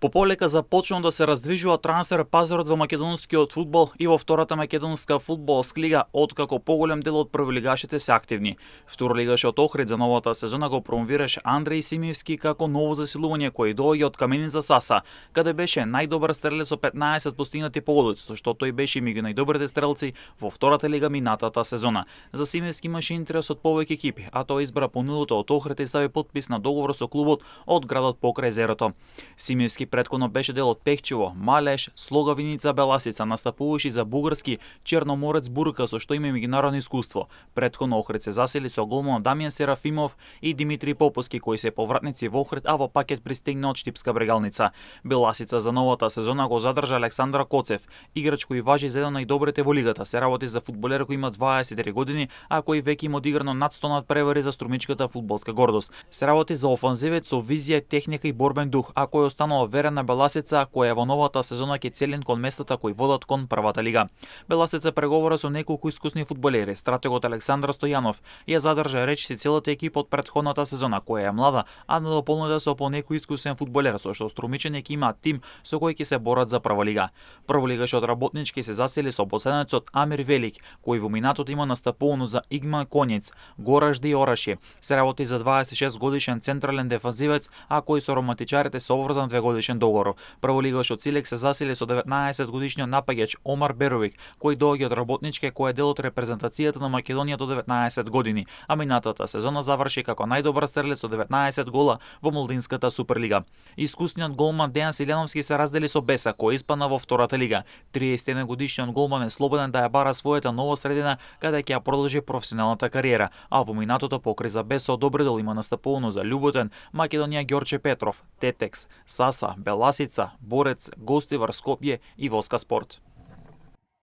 Пополека започнува да се раздвижува трансфер пазарот во македонскиот фудбал и во втората македонска фудбалска лига, откако поголем дел од прволигашите се активни. Второлигашот Охрид за новата сезона го промовираше Андреј Симиевски како ново засилување кој доаѓа од Каменица Саса, каде беше најдобар стрелец со 15 постигнати погоди, што тој беше меѓу најдобрите стрелци во втората лига минатата сезона. За Симиевски имаше интерес од повеќе екипи, а тој избра понудата од Охрид и стави подпис на договор со клубот од градот покрај езерото. Симиевски претходно беше дел од Пехчево, Малеш, Слога Виница Беласица, настапуваше за бугарски Черноморец Бурка со што има меѓународно искуство. Претходно Охрид се засели со голман Дамјан Серафимов и Димитри Поповски кои се повратници во Охрид, а во пакет пристигна од Штипска Брегалница. Беласица за новата сезона го задржа Александра Коцев, играч кој важи за еден од најдобрите во лигата. Се работи за фудбалер кој има 23 години, а кој веќе има одиграно над 100 надпревари за струмичката фудбалска гордост. Се работи за офанзивец со визија, техника и борбен дух, а кој останува верен на Беласица, која во новата сезона ќе целен кон местата кои водат кон првата лига. Беласица преговара со неколку искусни фудбалери. Стратегот Александар Стојанов ја задржа речиси целата екипа од претходната сезона, која е млада, а надополнета со по некој искусен фудбалер, со што Струмичани ќе имаат тим со кој ќе се борат за прва лига. Прволигашот Работнички се засели со боснацот Амир Велик, кој во минатото има настапувано за Игман Конјец, Горажди и Орашје. Се работи за 26 годишен централен дефанзивец, а кој со романтичарите се обврзан 2 годишен договор. Прволигашот Силек се засили со 19 годишниот напаѓач Омар Беровик, кој доаѓа од Работничке, кој е дел од репрезентацијата на Македонија до 19 години, а минатата сезона заврши како најдобар стрелец со 19 гола во Молдинската суперлига. Искусниот голман Дејан Силјановски се раздели со Беса, кој испадна во втората лига. 31 годишниот голман е слободен да ја бара својата нова средина каде ќе ја продолжи професионалната кариера, а во минатото покрај за Беса одобридел има настапувано за Љуботен, Македонија Ѓорче Петров, Тетекс, Саса, Беласица, Борец, Гостивар, Скопје и Воска Спорт.